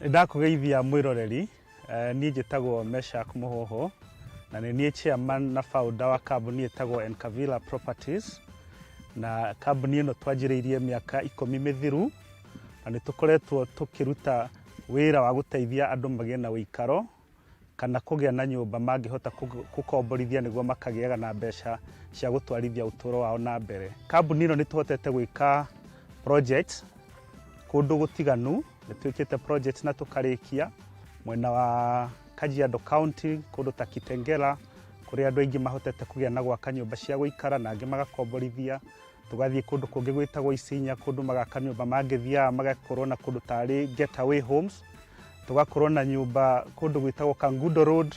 Nĩndakũgeithia mwĩroreri, niĩ njĩtagwo Meshack Mũhũhũ na nĩ niĩ chairman na founder wa kambuni ĩtagwo Encavilla Properties, na kambuni ĩno twanjĩrĩirie mĩaka 10 mĩthiru na nĩ tũkoretwo tũkĩruta wĩra wa gũteithia andũ magĩe na ũikaro kana kũgĩa na nyũmba mangĩhota gũkomborithia nĩguo makagĩaga na mbeca cia gũtwarithia ũtũũro wao na mbere. Kambuni ĩno nĩ tũhotete gwĩka projects kũndũ gũtiganu, nĩ twĩkĩte projects na tũkarĩkia mwena wa Kajiado County, kũndũ ta Kitengela, kũrĩa andũ aingĩ mahotete kũgĩa na gwaka nyũmba cia gũikara na angĩ magakomborithia. Tũgathiĩ kũndũ kũngĩ gwĩtagwo Isinya, kũndũ magaka nyũmba mangĩthiaga magakorwo na kũndũ tarĩ getaway homes. Tũgakorwo na nyũmba kũndũ gwĩtagwo Kangundo Road,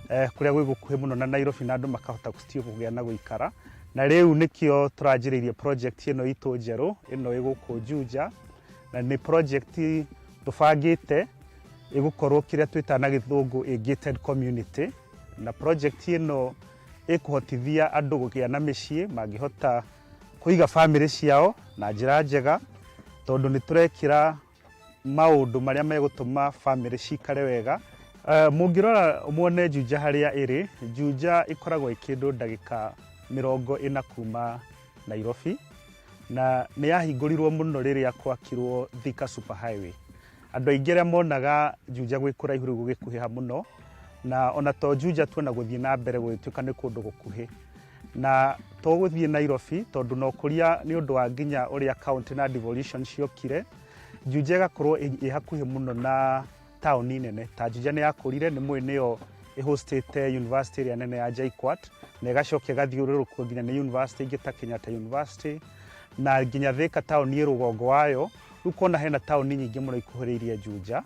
kũrĩa gwĩ gũkuhĩ mũno na Nairobi na andũ makahota still kũgĩa na gũikara. Na rĩu nĩkĩo tũranjĩrĩirie project ĩno itũ njerũ, ĩno ĩ gũkũ Juja, na nĩ project tũbangĩte ĩgũkorwo kĩrĩa twĩtaga na gĩthũngũ a gated community, na project ĩno ĩkũhotithia andũ kũgĩa na mĩciĩ mangĩhota kũiga bamĩrĩ ciao na njĩra njega, tondũ nĩ tũrekĩra maũndũ marĩa megũtũma bamĩrĩ cikare wega. Mũngĩrora muone Juja harĩa ĩrĩ, Juja ĩkoragwo ĩ kĩndũ ndagĩka 40 kuma Nairobi, na nĩ yahingũrirwo mũno rĩrĩa gwakirwo Thika Super Highway. Andũ aingĩ arĩa monaga Juja gwĩ kũraihu rĩu gũgĩkuhĩha mũno, na ona to Juja tuona gũthiĩ na mbere gũgĩtuĩka nĩ kũndũ gũkuhĩ. Na to gũthiĩ Nairobi, tondũ na ũkũria nĩ ũndũ wa nginya ũrĩa county na devolution ciokire, Juja ĩgakorwo ĩ hakuhĩ mũno na taũni nene. Ta Juja nĩ yakũrire, nĩ mũĩ nĩyo ĩhostĩte university ĩrĩa nene ya JKUAT, na ĩgacoka ĩgathiũrũrũkwo nginya nĩ university ingĩ ta Kenyatta University, na nginya Thika taũni ĩ rũgongo wayo. Rĩu ũkona hena taũni nyingĩ mũno ikuhĩrĩirie Juja,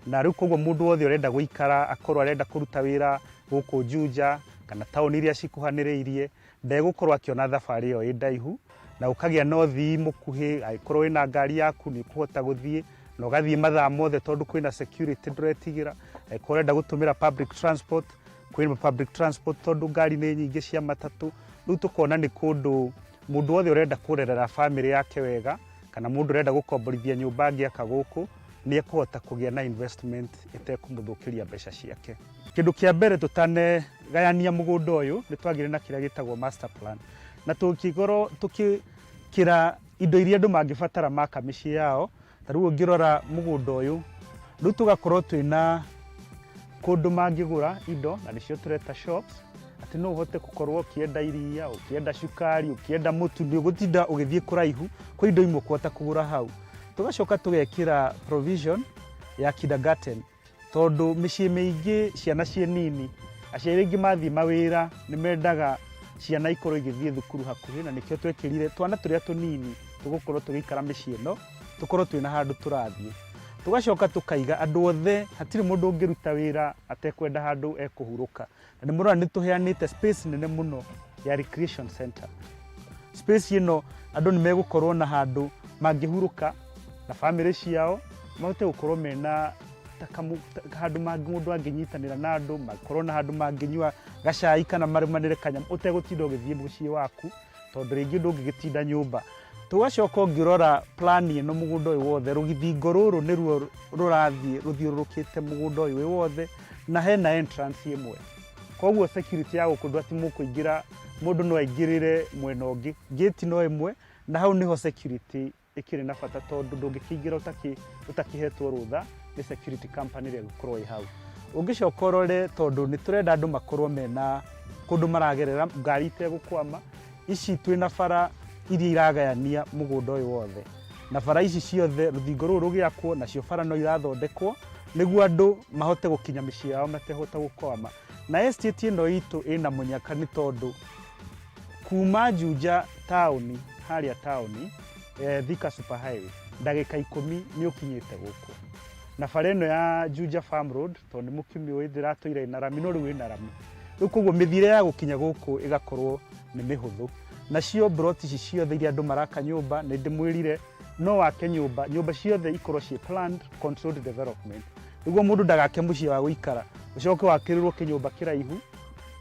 na rĩu koguo mũndũ wothe ũrenda gũikara, akorwo arenda kũruta wĩra gũkũ Juja kana taũni iria cikuhanĩrĩirie, ndegũkorwo akĩona thabarĩ ĩyo ĩ ndaihu, na ũkagĩa na ũthii mũkuhĩ, angĩkorwo wĩna ngari yaku nĩ ũkũhota gũthiĩ na ũgathiĩ mathaa mothe tondũ kwĩna security ndũretigĩra. Angĩkorwo ũrenda gũtũmĩra public transport, kwĩna public transport tondũ ngari nĩ nyingĩ cia matatũ. Rĩu tũkona nĩ kũndũ mũndũ wothe ũrenda kũrerera bamĩrĩ yake wega, kana mũndũ ũrenda gũkomborithia nyũmba angĩaka gũkũ, nĩ ekũhota kũgĩa na investment ĩtekũmũthũkĩria mbeca ciake. Kĩndũ kĩa mbere tũtanegayania mũgũnda ũyũ, nĩ twagĩire na kĩrĩa gĩtagwo master plan, na tũkĩkorwo tũkĩkĩra indo iria andũ mangĩbatara maka mĩciĩ yao. Ta rĩu ũngĩrora mũgũnda ũyũ, rĩu tũgakorwo twĩna kũndũ mangĩgũra indo, na nĩcio tũreta shops, atĩ no ũhote gũkorwo ũkĩenda iria, ũkĩenda cukari, ũkĩenda mũtu, ndũgũtinda ũgĩthiĩ kũraihu, kwĩ indo imwe ũkũhota kũgũra hau. Tũgacoka tũgekĩra provision ya kindergarten, tondũ mĩciĩ mĩingĩ ciana ciĩ nini, aciari aingĩ mathiĩ mawĩra nĩ mendaga ciana ikorwo igĩthiĩ thukuru hakuhĩ, na nĩkĩo twekĩrire twana tũrĩa tũnini tũgũkorwo tũgĩikara mĩciĩ ĩno, tũkorwo twĩna handũ tũrathiĩ. Tũgacoka tũkaiga andũ othe, hatirĩ mũndũ ũngĩruta wĩra atekwenda handũ ekũhurũka. Na nĩ mũrona nĩ tũheanĩte space nene mũno ya recreation center. Space ĩno andũ nĩ megũkorwo na handũ mangĩhurũka na bamĩrĩ ciao, mahote gũkorwo mena handũ mũndũ angĩnyitanĩra na andũ, makorwo na handũ mangĩnyua gacai kana marũmanĩre kanyamũ ũtegũtinda ũgĩthiĩ mũciĩ waku, tondũ rĩngĩ ndũngĩgĩtinda nyũmba. Tũgacoka ũngĩrora plan ĩno mũgũnda ũyũ wothe, rũthingo rũrũ nĩruo rũrathiĩ rũthiũrũrũkĩte mũgũnda ũyũ wĩ wothe, na hena entrance ĩmwe. Koguo security ya gũkũ ndũ atĩ mũkũingĩra, mũndũ no aingĩrĩre mwena ũngĩ, gate no ĩmwe, na hau nĩho security ĩkĩrĩ na bata, tondũ ndũngĩkĩingĩra ũtakĩhetwo rũtha nĩ security company ĩrĩa ĩgũkorwo ĩ hau. Ũngĩcoka ũrore, tondũ nĩ tũrenda andũ makorwo mena kũndũ maragerera ngari itegũkwama, ici twĩna bara iria iragayania mũgũnda ũyũ wothe, na bara ici ciothe rũthingo rũrũ rũgĩakwo, nacio bara no irathondekwo nĩguo andũ mahote gũkinya mĩciĩ yao matehota gũkwama. Na estate ĩno itũ ĩna mũnyaka nĩ tondũ kuma Juja taũni, harĩa taũni, Thika Super Highway, ndagĩka 10 nĩ ũkinyĩte gũkũ. Na bara ĩno ya Juja Farm Road, tondũ nĩ mũkĩmĩũĩ ndĩratũire ĩna rami, no rĩu ĩna rami. Rĩu koguo mĩthiĩre ya gũkinya gũkũ ĩgakorwo nĩ mĩhũthũ. Nacio plot ici ciothe iria andũ maraka nyũmba, nĩ ndĩmwĩrire no wake nyũmba, nyũmba ciothe ikorwo ciĩ planned controlled development, nĩguo mũndũ ndagake mũciĩ wa gũikara, ũcoke wakĩrĩrwo kĩnyũmba kĩraihu,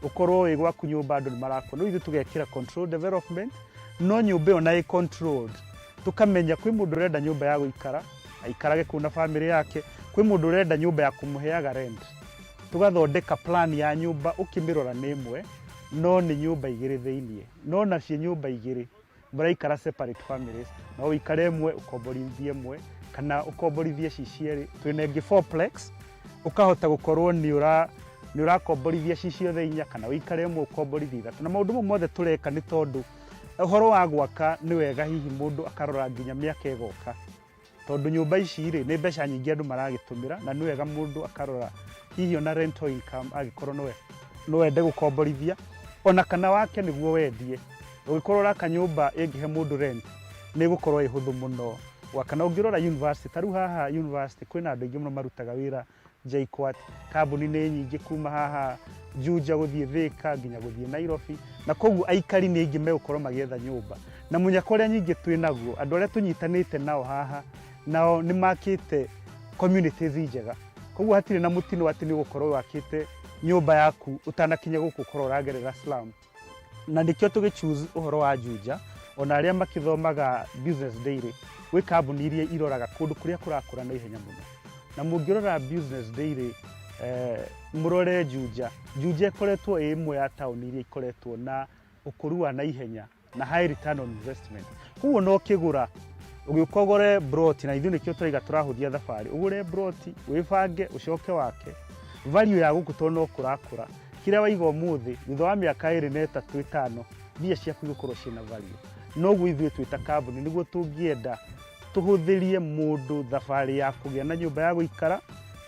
ũkorwo wĩ gwaku nyũmba andũ nĩ marakwo. Rĩu ithuĩ tũgekĩra controlled development, no nyũmba ĩyo na ĩ controlled, tũkamenya kwĩ mũndũ ũrenda nyũmba ya gũikara, aikarage kũu na bamĩrĩ yake, Kwĩ mũndũ ũrenda nyũmba ya kũmũheaga rent, tũgathondeka plan ya nyũmba ũkĩmĩrora nĩ ĩmwe no nĩ nyũmba igĩrĩ thĩiniĩ, no nacio nyũmba igĩrĩ mũraikara separate families, no ũikare ĩmwe ũkomborithie ĩmwe kana ũkomborithie ci cierĩ. Twĩna ĩngĩ fourplex, ũkahota gũkorwo nĩ ũra nĩ ũrakomborithia ci ciothe inya kana ũikare ĩmwe ũkomborithie ithatũ. Na maũndũ mau mothe tũreka nĩ tondũ ũhoro wa gwaka nĩ wega hihi mũndũ akarora nginya mĩaka ĩgoka, tondũ nyũmba ici rĩ nĩ mbeca nyingĩ andũ maragĩtũmĩra, na nĩ wega mũndũ akarora hihi ona rental income angĩkorwo no wende gũkomborithia ona kana wake nĩguo wendie. Ũngĩkorwo ũraka nyũmba ĩngĩhe mũndũ rent nĩ ĩgũkorwo ĩ hũthũ mũno gwaka. Na ũngĩrora university, ta rĩu haha university kwĩna andũ aingĩ mũno marutaga wĩra JKUAT, kambuni nĩ nyingĩ kuma haha Juja gũthiĩ Thika nginya gũthiĩ Nairobi, na koguo aikari nĩ aingĩ megũkorwo magĩetha nyũmba. Na mũnyaka ũrĩa nyingĩ twĩ naguo, andũ arĩa tũnyitanĩte nao haha, nao nĩ makĩte communities njega, koguo hatirĩ na mũtino atĩ nĩ ũgũkorwo wakĩte nyũmba yaku ũtanakinya gũkũ ũkorwo ũragerera slum. Na nĩkĩo tũgĩ choose ũhoro wa Juja, ona arĩa makĩthomaga Business Daily, gwĩ kambuni iria iroraga kũndũ kũrĩa kũrakũra na ihenya mũno. Na mũngĩrora Business Daily mũrore Juja, Juja ĩkoretwo ĩ ĩmwe ya taũni iria ikoretwo na ũkũru wa naihenya na high return on investment. Koguo no ũkĩgũra, ũgĩũka ũgũre mburoti, na ithuĩ nĩkĩo tũraiga tũrahũthia thabarĩ, ũgũre mburoti, wĩbange, ũcoke wake, value ya gũkũ tondũ no kũrakũra, kĩrĩa waiga ũmũthĩ, thutha wa mĩaka ĩrĩ na ĩtatũ ĩtano, mbia ciaku igũkorwo ciĩna value. Noguo ithuĩ twĩ ta kambuni nĩguo tũngĩenda tũhũthĩrie mũndũ thabarĩ ya kũgĩa na nyũmba ya gũikara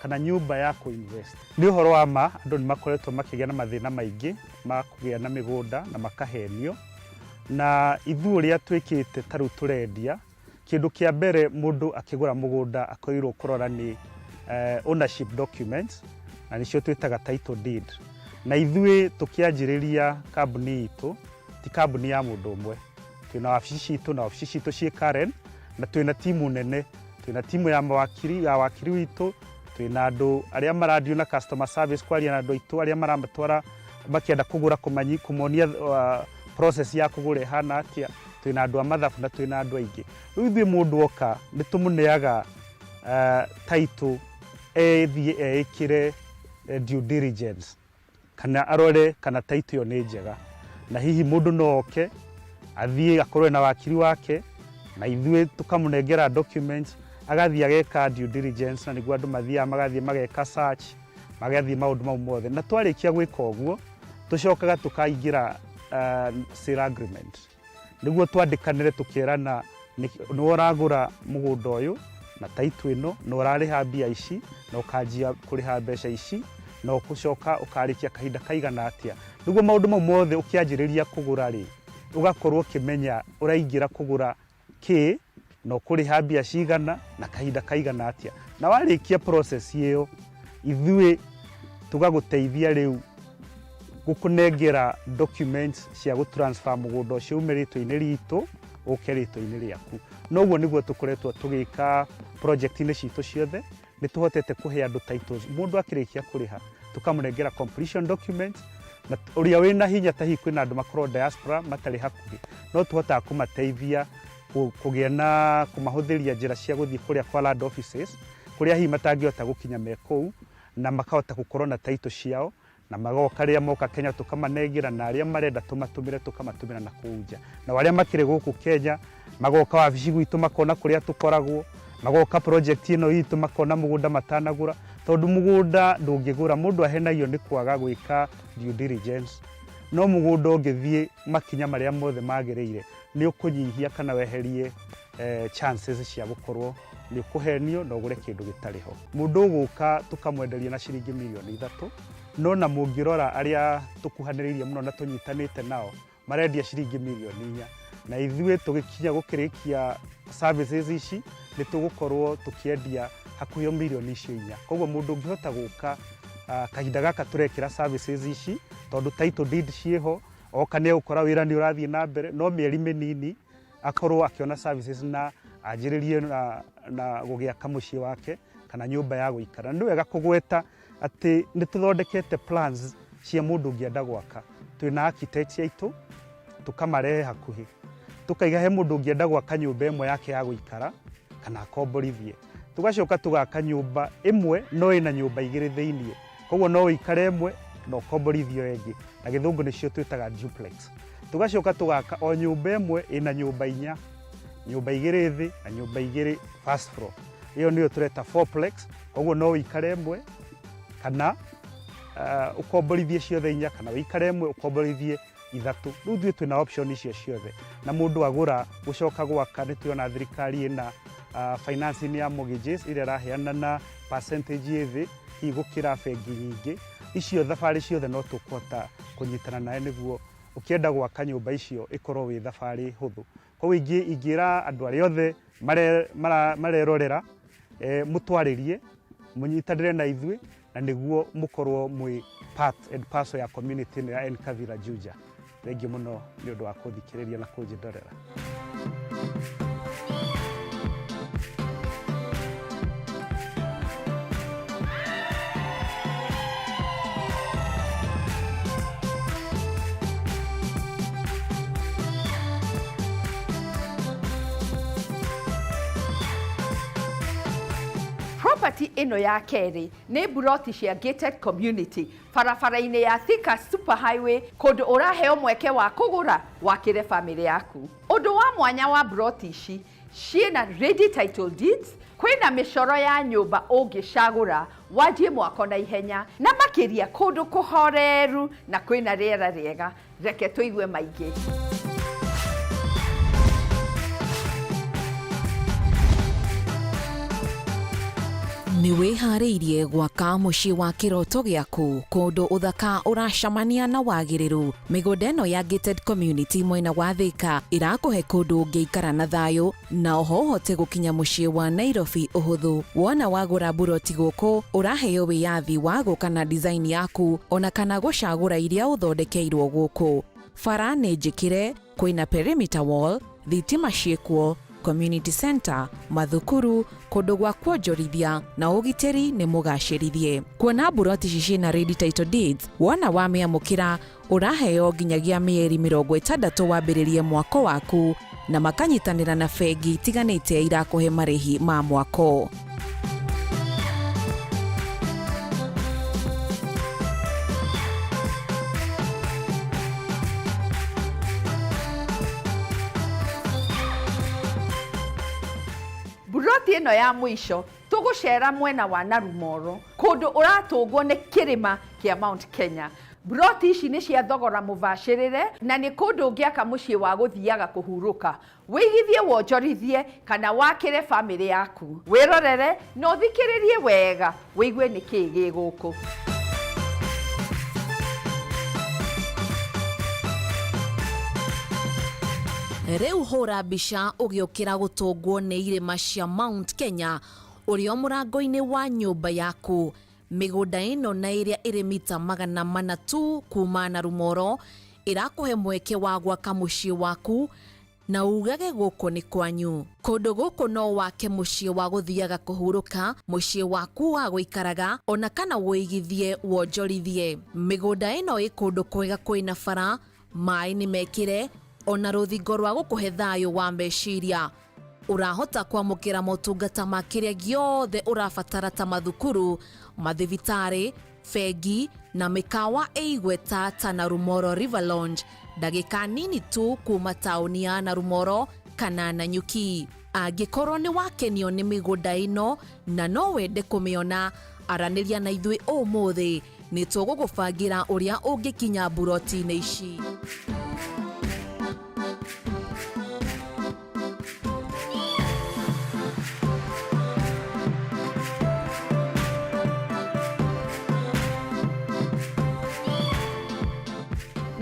kana nyũmba ya kũ invest. Nĩ ũhoro wa ma andũ nĩ makoretwo makĩgĩa na mathĩna maingĩ ma kũgĩa na mĩgũnda na makahenio, na ithuĩ ũrĩa twĩkĩte ta rĩu tũrendia, kĩndũ kĩa mbere mũndũ akĩgũra mũgũnda akorirwo kũrora nĩ ownership documents, na nĩcio twĩtaga title deed. Na ithuĩ tũkĩanjĩrĩria kambuni itũ, ti kambuni ya mũndũ ũmwe, twĩna wabici citũ na wabici citũ ciĩ Karen, na twĩna timu nene, twĩna timu ya mawakiri, ya wakiri witũ, twĩna andũ arĩa marandio na customer service kwaria na andũ aitũ arĩa maramatwara makĩenda kũgũra kũmonia process ya kũgũra ĩhana atĩa, twĩna andũ a mathabu na twĩna andũ aingĩ. Rĩu ithuĩ mũndũ oka nĩ tũmũneaga title ethiĩ eĩkĩre due diligence kana arore kana title ĩyo nĩ njega, na hihi mũndũ no oke athiĩ akorwo na wakiri wake na ithuĩ tũkamũnengera documents agathiĩ ageka due diligence, na nĩguo andũ mathiaga magathiĩ mageka search, magathiĩ maũndũ mau mothe. Na twarĩkia gwĩka ũguo tũcokaga tũkaingĩra sale agreement nĩguo twandĩkanĩre tũkerana nĩwe ũragũra mũgũnda ũyũ na title ĩno na ũrarĩha mbia ici na ũkanjia kũrĩha mbeca ici na ũgũcoka ũkarĩkia kahinda kaigana atĩa, nĩguo maũndũ mau mothe ũkĩanjĩrĩria kũgũra rĩ ũgakorwo ũkĩmenya ũraingĩra kũgũra kĩ na ũkũrĩha mbia cigana na kahinda kaigana atĩa. Na warĩkia process ĩyo ithuĩ tũgagũteithia rĩu gũkũnengera documents cia gũ transfer mũgũnda ũcio ume rĩtwa-inĩ ritũ ũke rĩtwa-inĩ rĩaku. Noguo nĩguo tũkoretwo tũgĩka project-inĩ citũ ciothe, nĩ tũhotete kũhe andũ titles. Mũndũ akĩrĩkia kũrĩha tũkamũnengera completion documents, na ũrĩa wĩna hinya ta hihi kwĩna andũ makorwo diaspora matarĩ hakuhĩ, no tũhotaga kũmateithia kũgĩa na kũmahũthĩria njĩra cia gũthiĩ kũrĩa kwa land offices kũrĩa hihi matangĩhota gũkinya me kũu, na makahota gũkorwo na title ciao, na magoka rĩrĩa moka Kenya tũkamanengera, na arĩa marenda tũmatũmĩre tũkamatũmĩra na kũu nja. Na arĩa makĩrĩ gũkũ Kenya magoka wabici gwitũ makona kũrĩa tũkoragwo, magoka project ĩno itũ makona mũgũnda matanagũra, tondũ mũgũnda ndũngĩgũra, mũndũ ahenagio nĩ kwaga gwĩka due diligence. No mũgũnda ũngĩthiĩ makinya marĩa mothe magĩrĩire nĩ ũkũnyihia kana weherie chances cia gũkorwo nĩ ũkũhenio na ũgũre kĩndũ gĩtarĩ ho. Mũndũ ũgũka tũkamwenderia na ciringi mirioni 3, no na mũngĩrora arĩa tũkuhanĩrĩirie mũno na tũnyitanĩte nao marendia ciringi mirioni 4, na ithuĩ tũgĩkinya gũkĩrĩkia services ici nĩ tũgũkorwo tũkĩendia hakuhĩ o mirioni icio 4. Koguo mũndũ ũngĩhota gũka kahinda gaka tũrekĩra services ici, tondũ title deed ciĩho, oka nĩ egũkora wĩra nĩ ũrathiĩ na mbere, no mĩeri mĩnini akorwo akĩona services na anjĩrĩrie na gũgĩaka mũciĩ wake kana nyũmba ya gũikara. Nĩ wega kũgweta atĩ nĩ tũthondekete plans cia mũndũ ũngĩenda gwaka. Twĩna architects aitũ tũkamarehe hakuhĩ, tũkaiga he mũndũ ũngĩenda gwaka nyũmba ĩmwe yake ya gũikara kana akomborithie. Tũgacoka tũgaka nyũmba ĩmwe no ĩna nyũmba igĩrĩ thĩiniĩ, koguo no ũikare ĩmwe na ũkomborithie ĩyo ĩngĩ, na gĩthũngũ nĩcio twĩtaga duplex. Tũgacoka tũgaka o nyũmba ĩmwe ĩna nyũmba inya, nyũmba igĩrĩ thĩ na nyũmba igĩrĩ first floor. Ĩyo nĩyo tũreta fourplex, koguo no ũikare ĩmwe kana ũkomborithie ciothe inya, kana ũikare ĩmwe ũkomborithie ithatũ. Rĩu ithuĩ twĩna option icio ciothe, na mũndũ agũra gũcoka gwaka nĩ tũrona thirikari ĩna financing ya mortgages ĩrĩa ĩraheana na percentage ĩ thĩ hihi gũkĩra bengi nyingĩ. Icio thabarĩ ciothe no tũkũhota kũnyitana nawe nĩguo ũkĩenda gwaka nyũmba icio ĩkorwo wĩ thabarĩ hũthũ. Koguo ingĩra andũ arĩa othe marerorera mũtwarĩrie, mũnyitanĩre na ithuĩ na nĩguo mũkorwo mwĩ part and parcel ya community ĩno ya Enkavilla Juja. Thengiũ mũno nĩ ũndũ wa kũthikĩrĩria na kũnjĩndorera. Property ĩno ya kerĩ nĩ mburoti cia gated community barabara-inĩ ya Thika Super Highway, kũndũ ũraheo mweke wa kũgũra wakĩre famĩlĩ yaku. Ũndũ wa mwanya wa mburoti ici, ciĩna ready title deeds, kwĩna mĩcoro ya nyũmba ũngĩcagũra wanjie mwako na ihenya, na makĩria kũndũ kũhoreru na kwĩna rĩera rĩega. Reke tũigue maingĩ. Nĩ wĩharĩirie gwaka mũciĩ wa kĩroto gĩaku kũndũ ũthaka ũracamania na wagĩrĩru. Mĩgũnda ĩno ya gated community mwena wa Thika ĩrakũhe kũndũ ũngĩikara na thayũ na oho ũhote gũkinya mũciĩ wa Nairobi ũhũthũ. Wona wagũra mburoti gũkũ, ũraheo wĩyathi wa gũka na design yaku ona kana gũcagũra iria ũthondekeirwo gũkũ. Bara nĩ njĩkĩre, kwĩna perimeter wall, thitima ciĩkuo, community center, mathukuru, kũndũ gwa kuonjorithia na ũgitĩri nĩ mũgacĩrithie. Kuona mburoti ici ciĩna ready title deeds, wona wamĩamũkĩra ũraheo nginyagia mĩeri 60 wambĩrĩrie mwako waku, na makanyitanĩra na bengi itiganĩte irakũhe marĩhi ma mwako. Mburoti ĩno ya mũico tũgũcera mwena wa Narumoro, kũndũ ũratũngwo nĩ kĩrĩma kĩa Mount Kenya. Mburoti ici nĩ cia thogora mũbacĩrĩre na nĩ kũndũ ũngĩaka mũciĩ wa gũthiaga kũhurũka, wĩigithie wonjorithie kana wakĩre famĩlĩ yaku. Wĩrorere na ũthikĩrĩrie wega wĩigue nĩ kĩĩ gĩ gũkũ. Rĩu hũra mbica ũgĩũkĩra gũtũngwo nĩ irĩma cia Mount Kenya ũrĩ o mũrango-inĩ wa nyũmba yaku. Mĩgũnda ĩno na ĩrĩa ĩrĩ mita 400 tu kuma Narumoro ĩrakũhe mweke wa gwaka mũciĩ waku na ugage gũkũ nĩ kwanyu. Kũndũ gũkũ no wake mũciĩ wa gũthiaga kũhurũka, mũciĩ waku wa gũikaraga ona kana wũigithie wonjorithie. Mĩgũnda ĩno ĩ kũndũ kwega kwĩna bara, maĩ nĩ mekĩre ona rũthingo rwa gũkũhe thayũ wa meciria. Ũrahota kwamũkĩra motungata ma kĩrĩa gĩothe ũrabatara ta mathukuru, mathibitarĩ, bengi na mĩkawa ĩ igweta ta Narumoro River Lounge, ndagĩka nini tu kuma taũni ya Narumoro kana Nanyuki. Angĩkorwo nĩ wakenio nĩ mĩgũnda ĩno na no wende kũmĩona, aranĩria na ithuĩ ũmũthĩ, nĩ tũgũgũbangĩra ũrĩa ũngĩkinya mburoti-inĩ ici.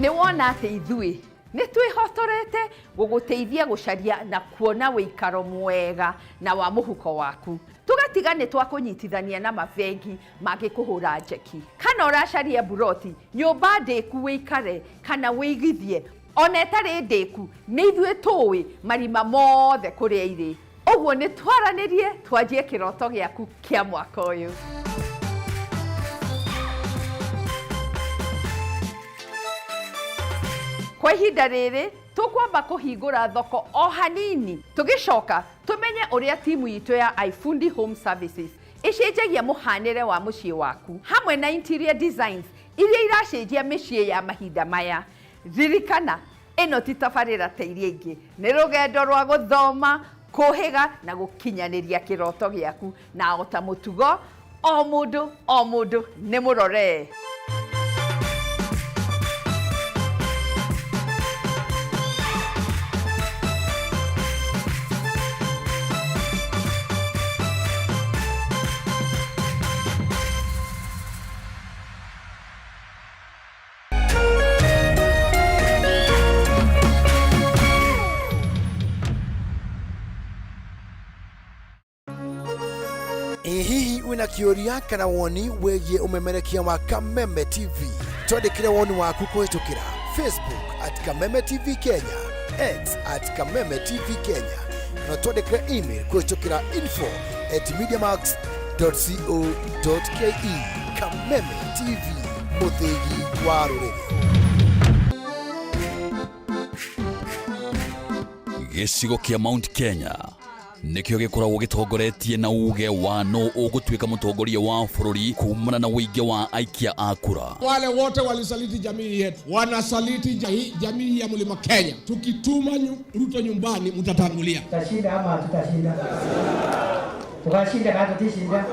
Nĩ wona atĩ ithuĩ nĩ twĩhotorete gũgũteithia gũcaria na kuona wĩikaro mwega na wa mũhuko waku. Tũgatiga nĩ twakũnyitithania na mabengi mangĩkũhũra njeki. Kana ũracaria mburoti, nyũmba ndĩku wĩikare kana wĩigithie, ona ĩtarĩ ndĩku, nĩ ithuĩ tũĩ marima mothe kũrĩa irĩ. Ũguo nĩ twaranĩrie twanjie kĩroto gĩaku kĩa mwaka ũyũ. Kwa ihinda rĩrĩ Tũkwamba kũhingũra thoko o hanini, tũgĩcoka tũmenye ũrĩa timu itũ ya iFundi Home Services ĩcenjagia mũhanĩre wa mũciĩ waku hamwe na interior designs iria iracenjia mĩciĩ ya mahinda maya. Ririkana, ĩno ti tabarĩra ta iria ingĩ, nĩ rũgendo rwa gũthoma, kũhĩga na gũkinyanĩria kĩroto gĩaku. Na o ta mũtugo, o mũndũ o mũndũ nĩ mũrore. Ĩ hihi wĩna kĩũria kana woni wĩgiĩ ũmemerekia wa Kameme TV? Twandĩkĩre woni waku kũhĩtũkĩra Facebook at Kameme TV Kenya, X at Kameme TV Kenya, na twandĩkĩre email kũhĩtũkĩra info@mediamax.co.ke. Kameme TV, mũthĩgi wa rũrĩrĩ. Gĩcigo kĩa Mount Kenya nĩkĩo gĩkoragwo gĩtongoretie na uge wa no ũgũtuĩka mũtongoria wa bũrũri kumana na ũingĩ wa aikia a kura. Wale wote walisaliti jamii yetu, wanasaliti jamii ya Mlima Kenya. Tukituma Ruto nyumbani, mtatangulia. Tutashinda ama hatutashinda? Tukashinda kana tutishinda?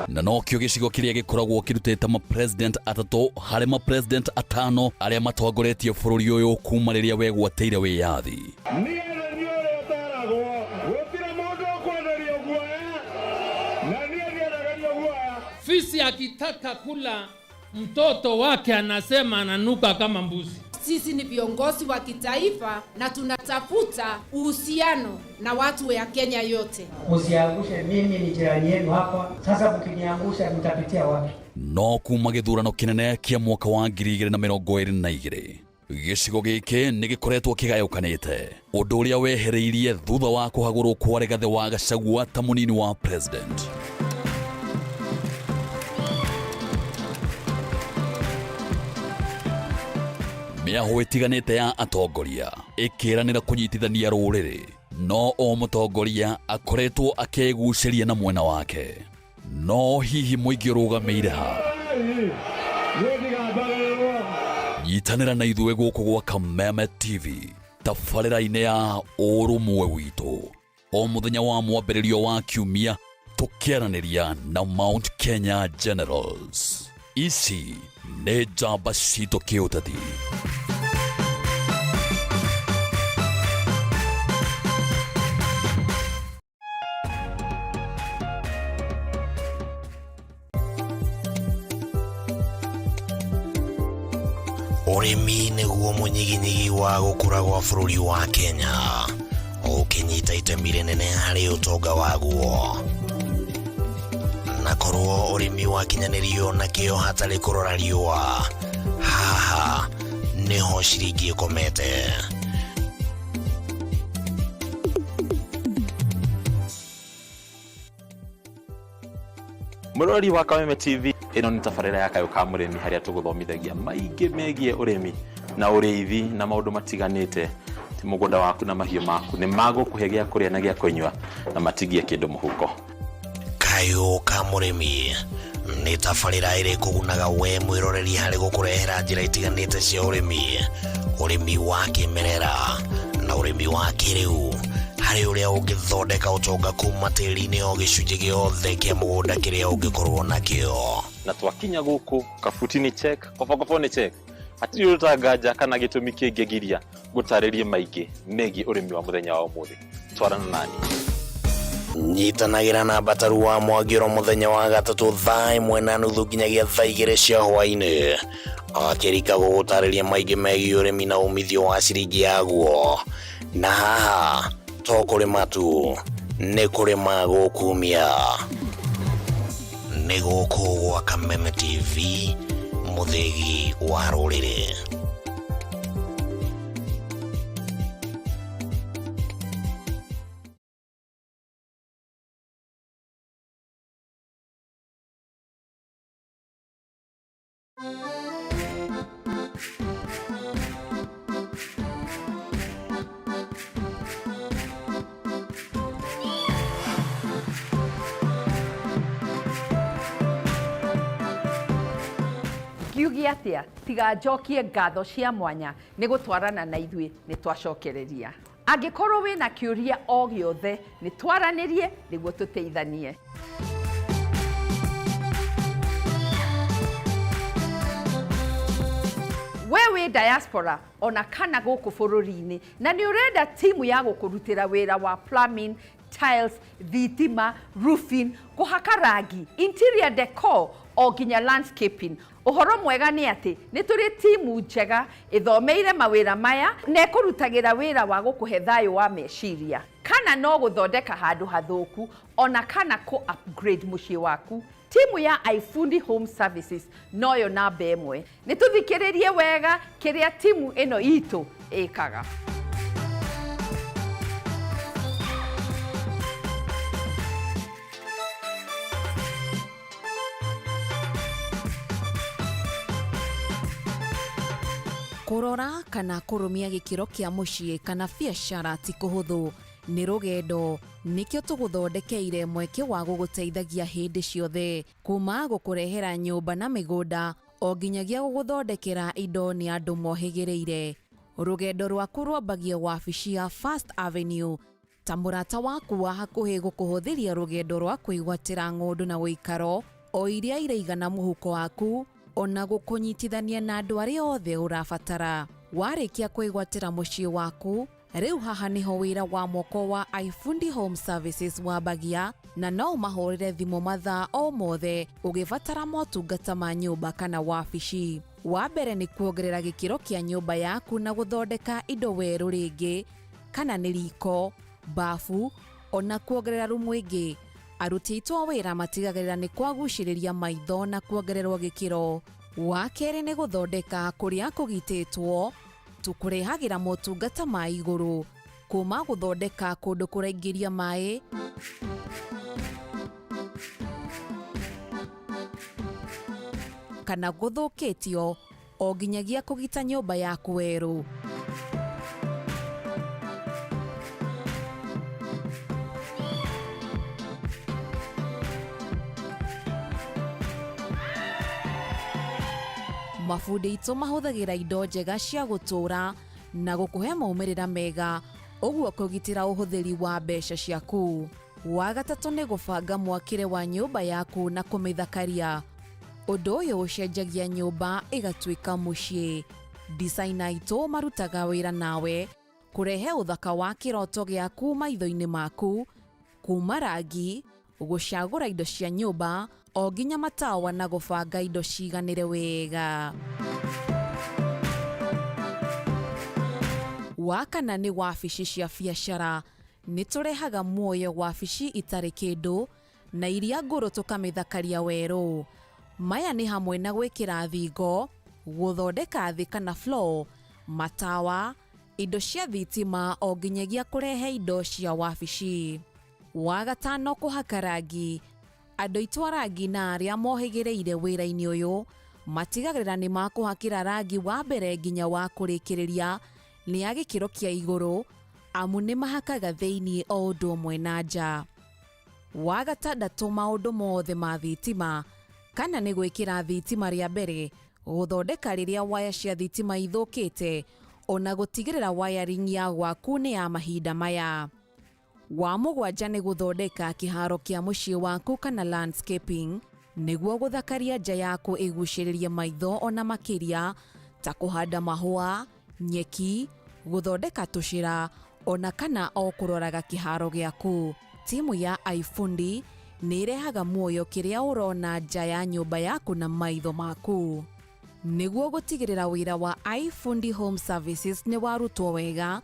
Na nokĩo gĩcigo kĩrĩa gĩkoragwo kĩrutĩte mapresident atatũ harĩ mapresident atano arĩa matongoretie bũrũri ũyũ kuma rĩrĩa wegwatĩire wĩyathi. Niĩ nĩ niĩ ũrĩa ũtaragwo, gũtirĩ mũndũ ũkwenderio guoya, na niĩ ndiendagĩrio guoya. Fisi akitaka kula mtoto wake anasema ananuka kama mbuzi. Sisi ni viongozi wa kitaifa na tunatafuta uhusiano na watu ya Kenya yote. Msiangushe, mimi ni jirani yenu hapa. Sasa mkiniangusha mtapitia wapi? No kuma gĩthurano kĩnene kĩa mwaka wa 2022, gĩcigo gĩkĩ nĩ gĩkoretwo kĩgayũkanĩte, ũndũ ũrĩa wehereirie thutha wa kũhagũrwo kwa Rigathĩ wa Gachagua ta mũnini wa president. Mĩahũ ĩtiganĩte ya atongoria ĩkĩranĩra kũnyitithania rũrĩrĩ, no o mũtongoria akoretwo akĩgucĩria na mwena wake. No hihi mũingĩ ũrũgamĩire ha? Nyitanĩra na ithuĩ gũkũ gwa Kameme TV tabarĩra-inĩ ya ũrũmwe witũ o mũthenya wa mwambĩrĩrio wa kiumia, tũkĩaranĩria na Mount Kenya Generals. Ici nĩ njamba citũ kĩũteti. Ũrĩmi nĩguo mũnyiginyigi wa gũkũra gwa bũrũri wa Kenya, ũkĩnyita itemi rĩnene harĩ ũtonga waguo. Na korwo ũrĩmi wakinyanĩrio na kĩo hatarĩ kũrora riũa, haha nĩho ciringi ĩkomete. Mũrori wa Kameme TV, ĩno nĩ tabarĩra ya Kayũ ka Mũrĩmi, harĩa tũgũthomithagia maingĩ megiĩ ũrĩmi na ũrĩithi na maũndũ matiganĩte. Ti mũgũnda waku na mahiũ maku nĩ magũkũhe gĩa kũrĩa na gĩa kũnyua na matigie kĩndũ mũhuko. Kayũ ka Mũrĩmi nĩ tabarĩra ĩrĩ kũgunaga we mwĩroreri harĩ gũkũrehera njĩra itiganĩte cia ũrĩmi, ũrĩmi wa kĩmerera na ũrĩmi wa kĩrĩu, harĩ ũrĩa ũngĩthondeka ũtonga kuma tĩri-inĩ o gĩcunjĩ gĩothe kĩa mũgũnda kĩrĩa ũngĩkorwo nakĩo. Na twakinya gũkũ, kabuti nĩ check, kobokobo nĩ check, hatirĩ ũtanganja kana gĩtũmi kĩngĩgiria gũtarĩrie maingĩ megiĩ ũrĩmi wa mũthenya wa ũmũthĩ. Twarana nani. Nyitanagĩra na Mbataru wa Mwangĩro mũthenya wa gatatũ 1:30 nginyagia 2:00 cia hwaĩ-inĩ, akĩrika gũgũtarĩria maingĩ megiĩ ũrĩmi na umithio wa ciringi yaguo. Na haha to kũrĩma tu, nĩ kũrĩma gũkumia. Nĩ gũkũ gwa Kameme TV, mũthĩgi wa rũrĩrĩ. Njuge atĩa tiga njokie ngatho cia mwanya nĩ gũtwarana na ithuĩ nĩ twacokereria. Angĩkorwo wĩna kĩũria o gĩothe nĩ twaranĩrie nĩguo tũteithanie. We wĩ diaspora ona kana gũkũ bũrũri-inĩ na nĩ ũrenda timu ya gũkũrutĩra wĩra wa plumbing, tiles, thitima, roofing, kũhaka rangi, interior decor o nginya landscaping. Ũhoro mwega nĩ atĩ nĩ tũrĩ timu njega ĩthomeire mawĩra maya na ĩkũrutagĩra wĩra wa gũkũhe thayũ wa meciria. Kana no gũthondeka handũ hathũku ona kana kũ upgrade mũciĩ waku. Timu ya iFundi Home Services noyo namba ĩmwe. Nĩ tũthikĩrĩrie wega kĩrĩa timu ĩno itũ ĩkaga. Kũrora kana kũrũmia gĩkĩro kĩa mũciĩ kana biacara ti kũhũthũ, nĩ rũgendo. Nĩkĩo tũgũthondekeire mweke wa gũgũteithagia hĩndĩ ciothe, kuma gũkũrehera nyũmba na mĩgũnda o nginyagia gũgũthondekera indo nĩ andũ mohĩgĩrĩire. Rũgendo rwaku rwambagia wabici ya First Avenue ta mũrata waku wa hakuhĩ gũkũhũthĩria rũgendo rwa kwĩgwatĩra ng'ũndũ na ũikaro o iria iraigana mũhuko waku ona gũkũnyitithania na andũ arĩa othe ũrabatara. Warĩkia kwĩgwatĩra mũciĩ waku, rĩu haha nĩho wĩra wa moko wa iFundi Home Services wambagia na no ũmahũrĩre thimũ mathaa o mothe ũgĩbatara motungata ma nyũmba kana wabici. Wa mbere nĩ kuongerera gĩkĩro kĩa nyũmba yaku na gũthondeka indo werũ rĩngĩ kana nĩ riko, bafu ona kuongerera rumu ĩngĩ. Aruti aitũ a wĩra matigagĩrĩra nĩ kwagucĩrĩria maitho na kuongererwo gĩkĩro. Wa kerĩ nĩ gũthondeka kũrĩa kũgitĩtwo, tũkũrehagĩra motungata ma igũrũ kuma gũthondeka kũndũ kũraingĩria maĩ kana gũthũkĩtio o nginyagia kũgita nyũmba yaku werũ. Mabundi aitũ mahũthagĩra indo njega cia gũtũũra na gũkũhe maumĩrĩra mega ũguo kũgitĩra ũhũthĩri wa mbeca ciaku. Wa gatatũ nĩ gũbanga mwakĩre wa nyũmba yaku na kũmĩthakaria. Ũndũ ũyũ ũcenjagia nyũmba ĩgatuĩka mũciĩ. Designer aitũ marutaga wĩra nawe kũrehe ũthaka wa kĩroto gĩaku maitho-inĩ maku, kuma rangi, gũcagũra indo cia nyũmba o nginya matawa na gũbanga indo ciganĩre wega. Wa kana nĩ wabici cia biacara. Nĩ tũrehaga muoyo wabici itarĩ kĩndũ na iria ngũrũ tũkamĩthakaria werũ. Maya nĩ hamwe na gwĩkĩra thingo, gũthondeka thĩ kana floor, matawa, indo cia thitima o nginyagia kũrehe indo cia wabici. Wa gatano kũhaka rangi. Andũ aitũ a rangi na arĩa mohĩgĩrĩire wĩra-inĩ ũyũ matigagĩrĩra nĩ makũhakĩra rangi wa mbere nginya wa kũrĩkĩrĩria nĩ a gĩkĩro kĩa igũrũ amu nĩ mahakaga thĩinĩ o ũndũ ũmwe na nja. Wa gatandatũ maũndũ mothe ma thitima kana nĩ gwĩkĩra thitima rĩa mbere, gũthondeka rĩrĩa waya cia thitima ithũkĩte ona gũtigĩrĩra wiring ya gwaku nĩ ya mahinda maya. Wa mũgwanja nĩ gũthondeka kĩharo kĩa mũciĩ waku kana landscaping nĩguo gũthakaria nja yaku ĩgucĩrĩrie maitho ona makĩria ta kũhanda mahũa, nyeki, gũthondeka tũcĩra ona kana o kũroraga kĩharo gĩaku. Timu ya iFundi nĩ ĩrehaga muoyo kĩrĩa ũrona nja ya nyũmba yaku na maitho maku. Nĩguo gũtigĩrĩra wĩra wa iFundi Home Services nĩ warutwo wega,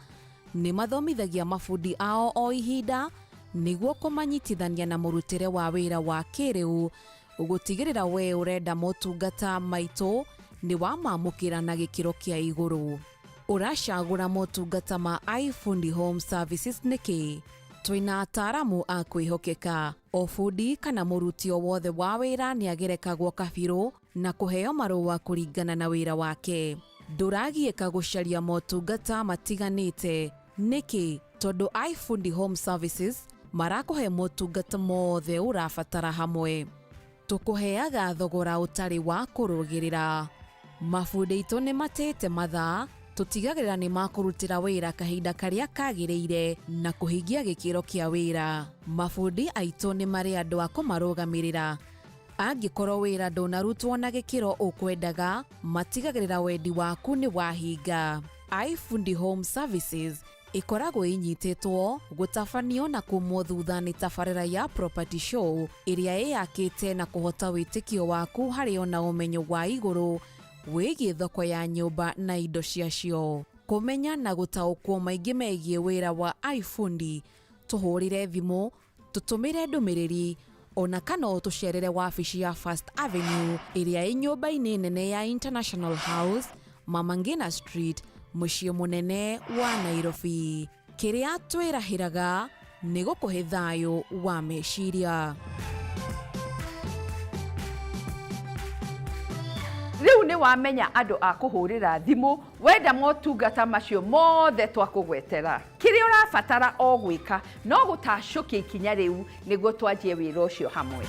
nĩ mathomithagia mabundi ao o ihinda nĩguo kũmanyitithania na mũrutĩre wa wĩra wa kĩrĩu gũtigĩrĩra we ũrenda motungata maitũ nĩ wamamũkĩra na gĩkĩro kĩa igũrũ. Ũracagũra motungata ma iFundi Home Services nĩkĩ? Twĩna ataaramu a kwĩhokeka. O bundi kana mũruti o wothe wa wĩra nĩ agerekagwo kabirũ na kũheo marũa kũringana na wĩra wake. Ndũragiĩka gũcaria motungata matiganĩte. Nĩkĩ? Tondũ iFundi Home Services marakũhe motungata mothe ũrabatara hamwe. Tũkũheaga thogora ũtarĩ wa kũrũgĩrĩra. Mabundi aitũ nĩ matĩĩte mathaa, tũtigagĩrĩra nĩ makũrutĩra wĩra kahinda karĩa kagĩrĩire na kũhingia gĩkĩro kĩa wĩra. Mabundi aitũ nĩ marĩ andũ a kũmarũgamĩrĩra. Angĩkorwo wĩra ndũnarutwo na gĩkĩro ũkwendaga, matigagĩrĩra wendi waku nĩ wahinga. iFundi Home Services ĩkoragwo ĩnyitĩtwo, gũtabanio na kumwo thutha nĩ tabarĩra ya Property Show ĩrĩa ĩyakĩte na kũhota wĩtĩkio waku harĩ ona ũmenyo wa igũrũ wĩgiĩ thoko ya nyũmba na indo ciacio. Kũmenya na gũtaũkwo maingĩ megiĩ wĩra wa iFundi, tũhũrĩre thimũ, tũtũmĩre ndũmĩrĩri ona kana ũtũcerere wabici ya First Avenue ĩrĩa ĩ nyũmba-inĩ nene ya International House, Mama Ngina Street, mũciĩ mũnene wa Nairobi. Kĩrĩa twĩrahĩraga nĩ gũkũhe thayũ wa meciria. Rĩu nĩ wamenya andũ a kũhũrĩra thimũ wenda motungata macio mothe twakũgwetera. Kĩrĩa ũrabatara o gwĩka no gũtacũkia ikinya rĩu nĩguo twanjie wĩra ũcio hamwe.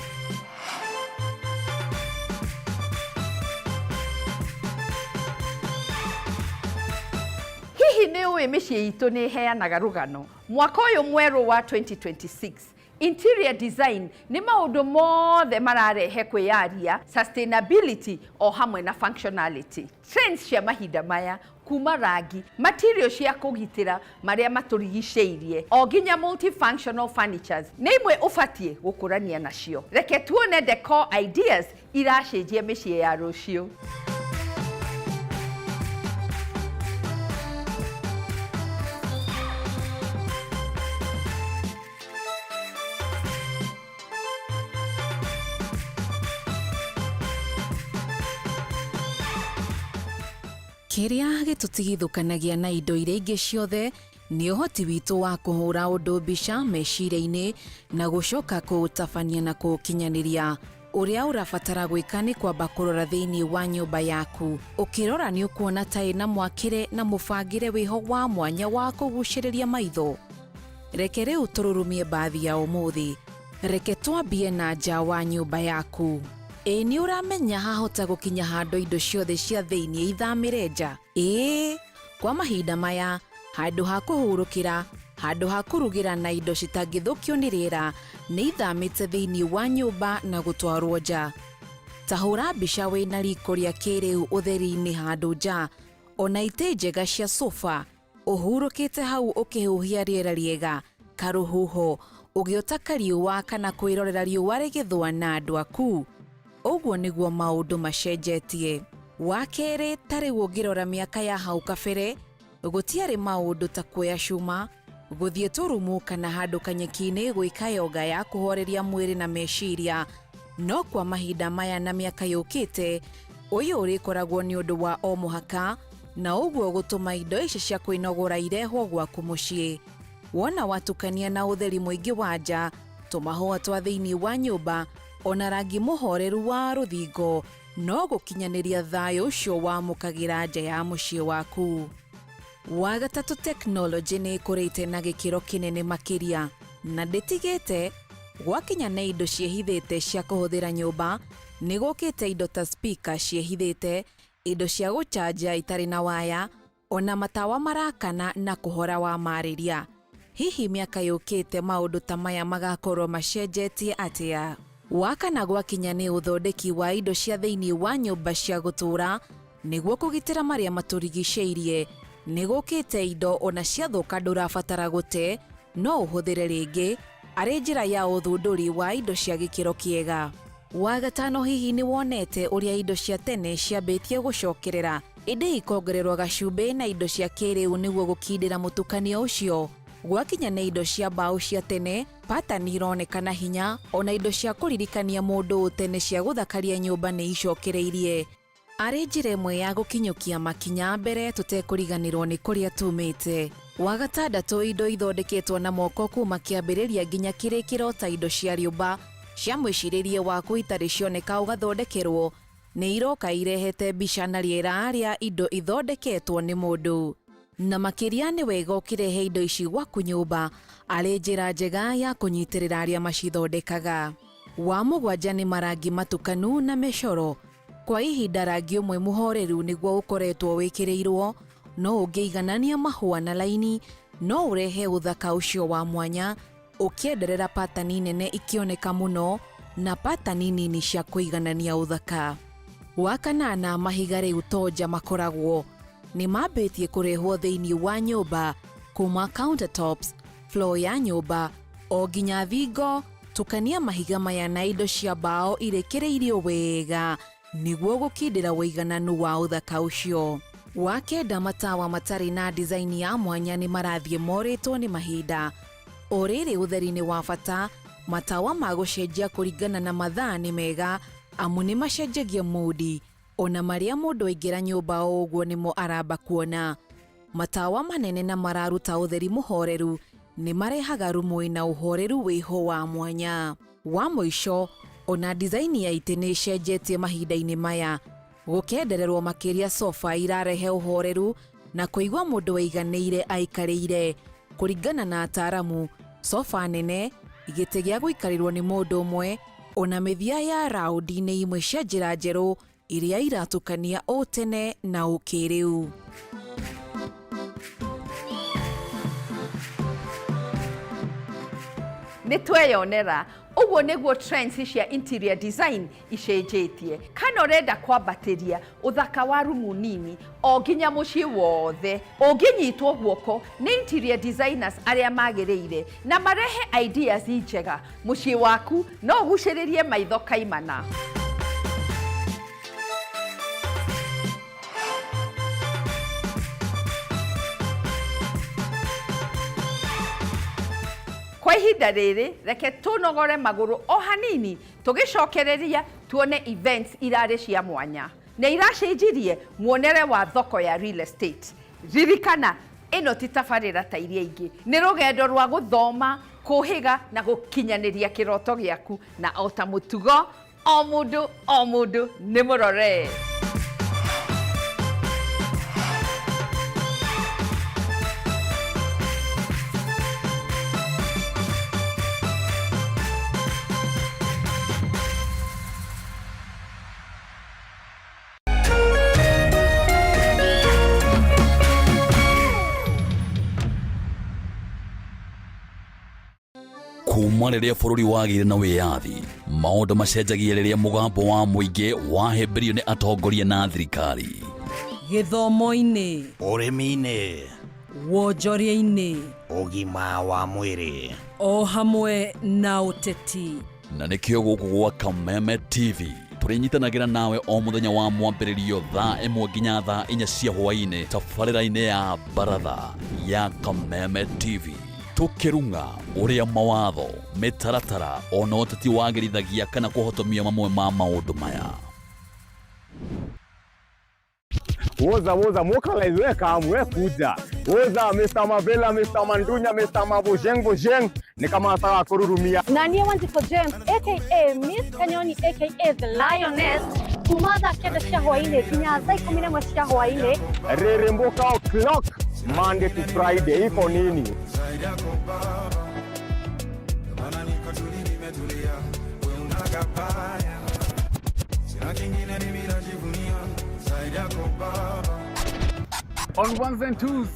Hihi nĩ ũĩ mĩciĩ itũ nĩ ĩheanaga rũgano? Mwaka ũyũ mwerũ wa 2026, interior design nĩ maũndũ mothe mararehe kwĩyaria, sustainability o hamwe na functionality. Trends cia mahinda maya kuma rangi, material cia kũgitĩra marĩa matũrigicĩirie o nginya multifunctional furnitures nĩ imwe ũbatiĩ gũkũrania nacio. Reke tuone decor ideas iracenjia mĩciĩ ya rũciũ. Kĩrĩa gĩtũtigithũkanagia na indo iria ingĩ ciothe nĩ ũhoti witũ wa kũhũra ũndũ mbica meciria-inĩ na gũcoka kũũtabania na kũũkinyanĩria. Ũrĩa ũrabatara gwĩka nĩ kwamba kũrora thĩinĩ wa nyũmba yaku. Ũkĩrora nĩ ũkuona ta ĩna mwakĩre na mũbangĩre wĩho wa mwanya wa kũgucĩrĩria maitho. Reke rĩu tũrurumie mbathi ya ũmũthĩ. Reke twambie na nja wa nyũmba yaku. Ĩĩ nĩ ũramenya hahota gũkinya handũ indo ciothe cia thĩinĩ ithamĩre nja? Ĩĩ, kwa mahinda maya, handũ ha kũhurũkĩra, handũ ha kũrugĩra na indo citangĩthũkio nĩ rĩera nĩ ithamĩte thĩinĩ wa nyũmba na gũtwarwo nja. Ta hũra mbica wĩna riko rĩa kĩrĩu ũtheri-inĩ handũ nja, ona itĩ njega cia sofa, ũhurũkĩte hau ũkĩhuhia rĩera rĩega, karũhuho, ũgĩota kariũa kana kwĩrorera riũa rĩgĩthũa na andũ aku. Ũguo nĩguo maũndũ macenjetie. Wa kerĩ, ta rĩu ũngĩrora mĩaka ya hau kabere, gũtiarĩ maũndũ ta kuoya cuma, gũthiĩ tũrumu kana handũ kanyeki-inĩ gwĩka yoga ya kũhoreria mwĩrĩ na meciria. No kwa mahinda maya na mĩaka yũkĩte, ũyũ ũrĩkoragwo nĩ ũndũ wa o mũhaka, na ũguo gũtũma indo ici cia kwĩnogora irehwo gwaku mũciĩ. Wona watukania na ũtheri mũingĩ wa nja, tũmahũa twa thĩinĩ wa nyũmba, ona rangi mũhoreru wa rũthingo, no gũkinyanĩria thayũ ũcio wamũkagĩra nja ya mũciĩ waku. Wa gatatũ, tekinoronjĩ nĩ ĩkũrĩte na gĩkĩro kĩnene makĩria na ndĩtigĩte. Gwakinya nĩ indo ciĩhithĩte cia kũhũthĩra nyũmba, nĩ gũkĩte indo ta speaker ciĩhithĩte, indo cia gũchanja itarĩ na waya, ona matawa marakana na kũhora wamarĩria. Hihi mĩaka yũkĩte maũndũ ta maya magakorwo macenjetie atĩa? Wa kana gwakinya nĩ ũthondeki wa indo cia thĩinĩ wa nyũmba cia gũtũũra nĩguo kũgitĩra marĩa matũrigicĩirie. Nĩ gũkĩte indo ona ciathũka ndũrabatara gũte, no ũhũthĩre rĩngĩ, arĩ njĩra ya ũthundũri wa indo cia gĩkĩro kĩega. Wa gatano, hihi nĩ wonete ũrĩa indo cia tene ciambĩtie gũcokerera ĩndĩ ikongererwo gacumbĩ na indo cia kĩrĩu nĩguo gũkindĩra mũtukanio ũcio? Gwakinya nĩ indo cia mbaũ cia tene, patani ironeka na hinya, ona indo cia kũririkania mũndũ tene cia gũthakaria nyũmba nĩ icokereirie. Arĩ njĩra ĩmwe ya gũkinyũkia makinya mbere tũtekũriganĩrwo nĩ kũrĩa tumĩte. Wa gatandatũ, indo ithondeketwo na moko kuma kĩambĩrĩria nginya kĩrĩkĩro ta indo cia rĩũmba cia mwĩcirĩrie waku itarĩ cioneka ũgathondekerwo, nĩ iroka irehete mbica na rĩera rĩa indo ithondeketwo nĩ mũndũ. Na makĩria nĩ wega ũkĩrehe indo ici gwaku nyũmba arĩ njĩra njega ya kũnyitĩrĩra arĩa macithondekaga. Wa mũgwanja nĩ marangi matukanu na mĩcoro. Kwa ihinda rangi ũmwe mũhoreru nĩguo ũkoretwo wĩkĩrĩirwo, no ũngĩiganania mahũa na laini no ũrehe ũthaka ũcio wa mwanya ũkĩenderera patani nene ikĩoneka mũno na patani nini cia kũiganania ũthaka. Wa kanana mahiga rĩu to nja makoragwo, nĩ mambĩtie kũrehwo thĩinĩ wa nyũmba kuma countertops, floor ya nyũmba o nginya thingo. Tukania mahiga maya na indo cia mbaũ irĩkĩrĩirio wega nĩguo gũkindĩra ũigananu wa ũthaka ũcio. Wa kenda matawa matarĩ na design ya mwanya nĩ marathiĩ morĩtwo nĩ mahinda. O rĩrĩ ũtheri nĩ wa bata, matawa ma gũcenjia kũringana na mathaa nĩ mega amu nĩ macenjagia mood ona marĩa mũndũ aingĩra nyũmba o ũguo nĩmo aramba kuona. Matawa manene na mararuta ũtheri mũhoreru nĩ marehaga rumu ĩna ũhoreru wĩho wa mwanya. Wa mũico, ona design ya itĩ nĩ ĩcenjetie mahinda-inĩ maya, gũkendererwo makĩria sofa irarehe ũhoreru na kũigua mũndũ wĩiganĩire aikarĩire. Kũringana na ataaramu, sofa nene, gĩtĩ gĩa gũikarĩrwo nĩ mũndũ ũmwe, ona mĩthia ya raundi nĩ imwe cia njĩra njerũ iria iratukania ũtene na ũkĩrĩu. Nĩ tweyonera ũguo nĩguo trends cia interior design icenjetie. Kana ũrenda kwambatĩria ũthaka wa rumu nini o nginya mũciĩ wothe, ũngĩnyitwo guoko nĩ interior designers arĩa magĩrĩire na marehe ideas njega, mũciĩ waku no ũgucĩrĩrie maitho kaimana. Kwa ihinda rĩrĩ reke tũnogore magũrũ o hanini tũgĩcokereria tuone events irarĩ cia mwanya na iracenjirie muonere wa thoko ya real estate. Ririkana ĩno ti tabarĩra ta iria ingĩ, nĩ rũgendo rwa gũthoma, kũhĩga na gũkinyanĩria kĩroto gĩaku, na o ta mũtugo o mũndũ o mũndũ nĩ mũrore. Kuma rĩrĩa bũrũri wagĩire na wĩyathi, maũndũ macenjagia rĩrĩa mũgambo wa mũingĩ wahĩmbĩrio nĩ atongoria na thirikari. Gĩthomo-inĩ, ũrĩmi-inĩ, wonjoria-inĩ, ũgima wa mwĩrĩ, o hamwe na ũteti. Na nĩkĩo gũkũ gwa Kameme TV tũrĩnyitanagĩra nawe o mũthenya wa mwambĩrĩrio thaa 1 nginya thaa 4 cia hwaĩ-inĩ tabarĩra-inĩ ya baratha ya Kameme TV, tũkĩrung'a ũrĩa mawatho, mĩtaratara ona ũteti wagĩrithagia kana kũhotomia mamwe ma maũndũ maya. Woza woza mokalize we kamu we kuja. Woza Mr. Mavela, Mr. Mandunya, Mr. Mabojeng Bojeng ni kama nataka kururumia. Na niĩ Wanjikũ James aka Miss Kanyoni aka The Lioness kuma thaa 9 cia hwaĩ-inĩ nginya thaa 11 cia hwaĩ-inĩ. Reremboka o'clock Monday to Friday iko nini? On ones and twos,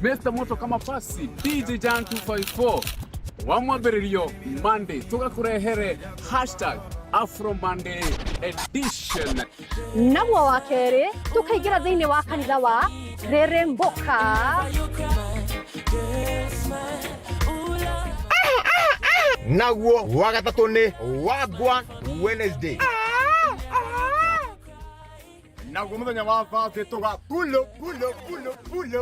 Mr. Moto kama pasi DJ Jan 254 wa mwambĩrĩrio Monday tũgakũrehere hashtag Afro Monday edition. Naguo wa kerĩ tũkaingĩra thĩinĩ wa kanitha wa Reremboka. Naguo wa gatatũ nĩ Wagwan Wednesday. Naguo mũthenya wa Thursday tũga pulo pulo pulo pulo.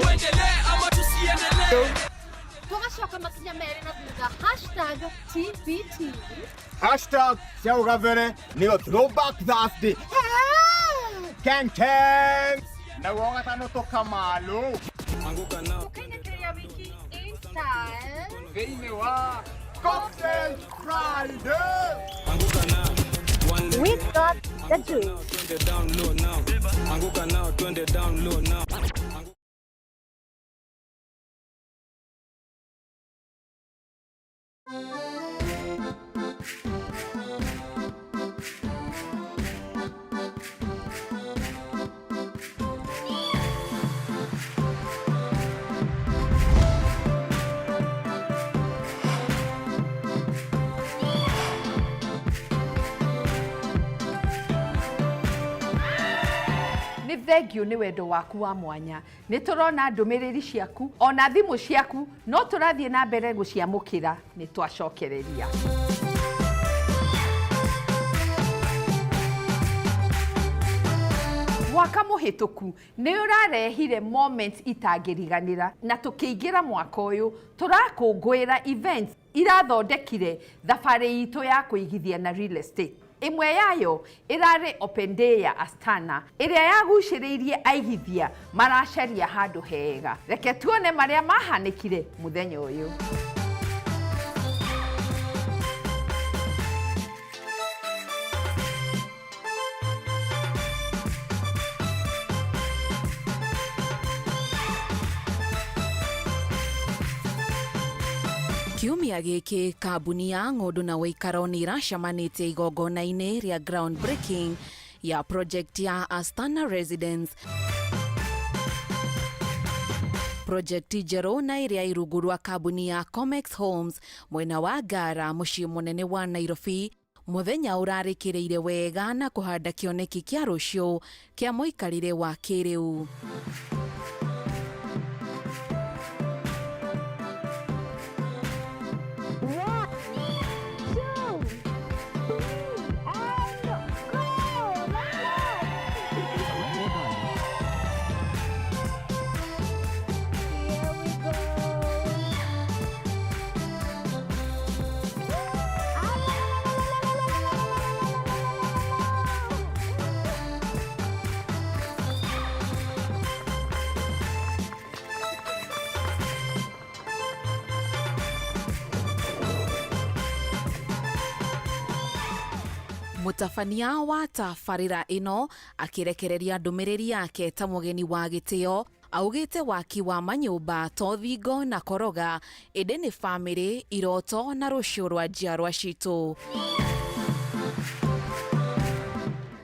Tũgacoka makinya merĩ na thutha hashtag TBT. Hashtag cia ũgabere nĩyo Throwback Thursday. Ken Ken. Naguo wa gatano tũkamalo. Tũkainĩkĩria wiki in style. Thĩinĩ wa Cocktail Friday. We got the juice. Thengiũ nĩ wendo waku wa mwanya. Nĩ tũrona ndũmĩrĩri ciaku ona thimũ ciaku, no tũrathiĩ na mbere gũciamũkĩra. Nĩ twacokereria. Mwaka mũhĩtũku nĩ ũrarehire moments itangĩriganĩra, na tũkĩingĩra mwaka ũyũ tũrakũngũĩra events irathondekire thabarĩ itũ ya kũigithia na real estate. Ĩmwe yayo ĩrarĩ Open Day ya Astana ĩrĩa yagucĩrĩirie aigithia maracaria handũ hega. Reke tuone marĩa mahanĩkire mũthenya ũyũ. Kiumia gĩkĩ kambuni ya ng'ũndũ na ũikaro nĩ iracemanĩtie igongona-inĩ rĩa ground breaking ya project ya Astana Residence. Project njerũ na ĩrĩa ĩ rungu rwa kambuni ya Comex Homes mwena wa Ngara mũciĩ mũnene wa Nairobi. Mũthenya ũrarĩkĩrĩire wega na kũhanda kĩoneki kĩa rũciũ kĩa mũikarĩre wa kĩrĩu. Mũtabania wa tabarĩra ĩno akĩrekereria ndũmĩrĩri yake ta mũgeni wa gĩtĩo augĩte waki wa manyũmba to thingo na koroga ĩndĩ nĩ bamĩrĩ, iroto na rũciũ rwa njiarwa citũ.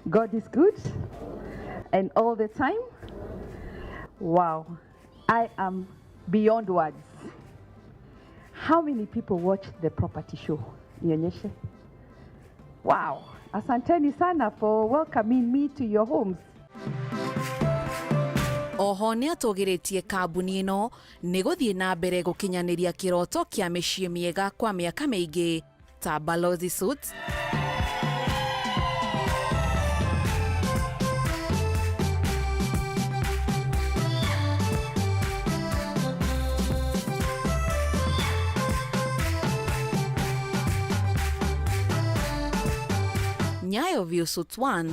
God is good and all the time. Wow, I am beyond words. How many people watch the property show? Nionyeshe. Wow, asanteni sana for welcoming me to your homes. Oho nĩ atũgĩrĩtie kambuni ĩno nĩ gũthiĩ na mbere gũkinyanĩria kĩroto kĩa mĩciĩ mĩega kwa mĩaka mĩingĩ ta Balozi Suites, Nyayo View Suites 1,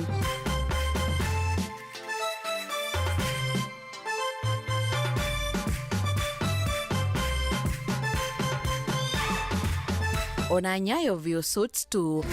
ona Nyayo View Suites 2.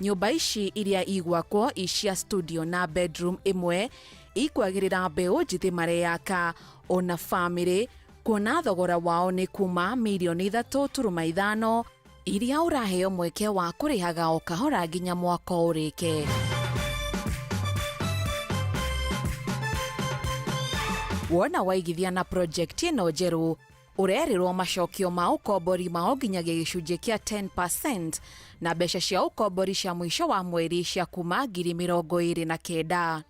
Nyũmba ici iria igwakwo icia studio na bedroom ĩmwe ikwagĩrĩra mbeũ njĩthĩ mareyaka ona bamĩrĩ, kuona thogora wao nĩ kuma mirioni 3.5 iria ũraheo mweke wa kũrĩhaga o kahora nginya mwaka ũrĩke. Wona waigithia na project ĩno njerũ ũrerĩrwo macokio ma ũkombori mao nginyagia gĩcunjĩ kĩa 10% na mbeca cia ũkombori cia mũico wa mweri cia kuma 29,000.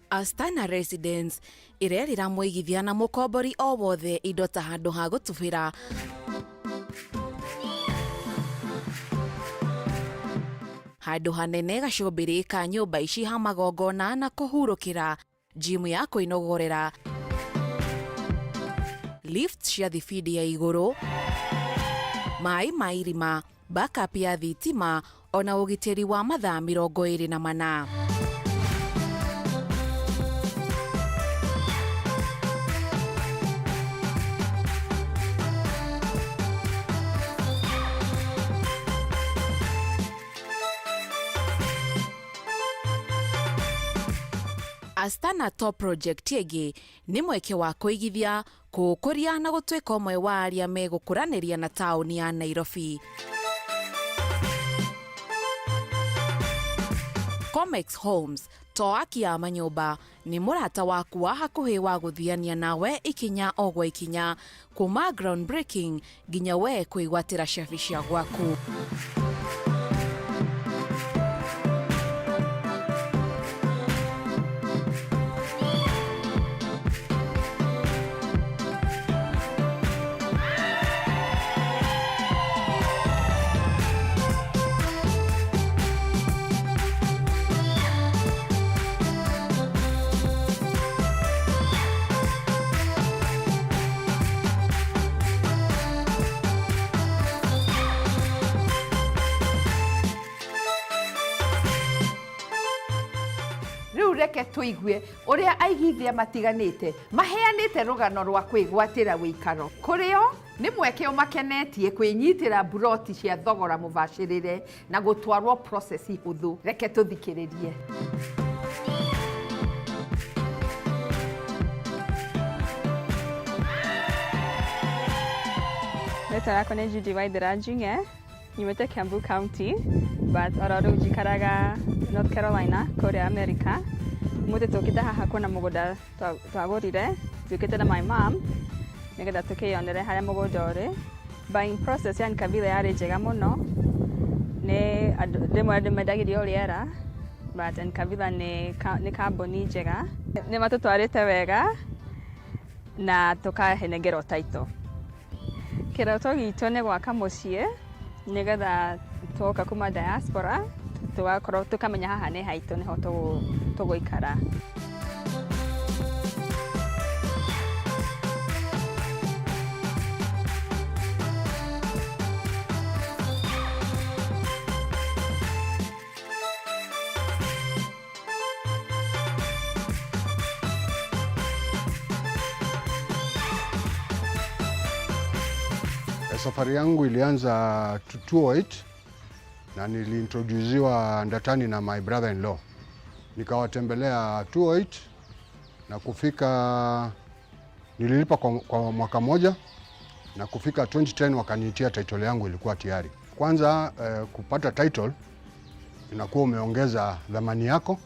Astana Residence ĩrerĩra mũigithia na mũkombori o wothe indo ta handũ ha gũtubĩra, handũ hanene gacũmbĩrĩ ka nyũmba ici ha magongona na kũhurũkĩra, gym ya kwĩnogorera, lift cia thibindi ya igũrũ, maĩ ma irima, backup ya thitima ona ũgitĩri wa mathaa 24. Astana Top Project ĩngĩ nĩ mweke wa kũigithia. Kũũkũria na gũtuĩka ũmwe wa arĩa megũkũranĩria na taũni ya Nairobi. Comex Homes to aki ya manyũmba, nĩ mũrata waku wa hakuhĩ wa gũthiania nawe ikinya o gwa ikinya kuma ground breaking nginya we kwĩgwatĩra cabi cia gwaku. Rĩu reke tũigue ũrĩa aigithia matiganĩte maheanĩte rũgano rwa kwĩgwatĩra wĩikaro. Kũrĩ o nĩ mweke ũmakenetie kwĩnyitĩra mburoti cia thogora mũbacĩrĩre na gũtwarwo process hũthũ. Reke tũthikĩrĩrie. Rĩtwa rĩakwa nĩ Judy Waithera Njung'e, nyumĩte Kiambu County, but oro rĩu njikaraga North Carolina kũrĩa America. Ũmũthĩ tũkĩte haha kuona mũgũnda twagũrire, tũkĩte na my mom nĩgetha tũkĩyonere harĩa mũgũnda ũrĩ. Buying process ya Nkavila yarĩ njega mũno, nĩ rĩmwe andũ mendagĩrio rĩera, but Nkavila nĩ kambuni njega, nĩ matũtwarĩte wega na tũkahenengerwo title. Kĩroto gitũ nĩ gwaka mũciĩ nĩgetha twoka kuma diaspora tũgakorwo tũkamenya haha nĩ haitũ nĩho tũgũikara. Safari yangu ilianza 2008 na niliintroduziwa Ndatani na my brother in law. Nikawatembelea 2008 na kufika, nililipa kwa mwaka moja na kufika 2010 wakaniitia title yangu ilikuwa tayari. Kwanza kupata title inakuwa umeongeza dhamani yako.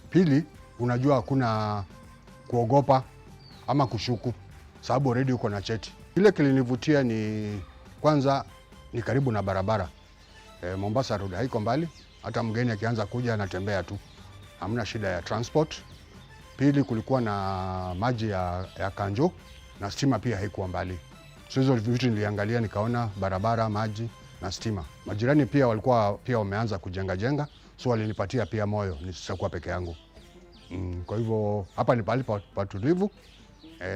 Pili, unajua hakuna kuogopa ama kushuku sababu already uko na cheti. Kile kilinivutia ni kwanza ni karibu na barabara. Mombasa Road haiko mbali, hata mgeni akianza kuja anatembea tu, hamna shida ya transport. Pili, kulikuwa na maji ya kanjo na stima pia haikuwa mbali. So hizo vitu niliangalia nikaona barabara, maji na stima. Majirani pia walikuwa pia wameanza kujenga jenga, so walinipatia pia moyo nisitakuwa peke yangu. Kwa hivyo hapa ni pahali patulivu.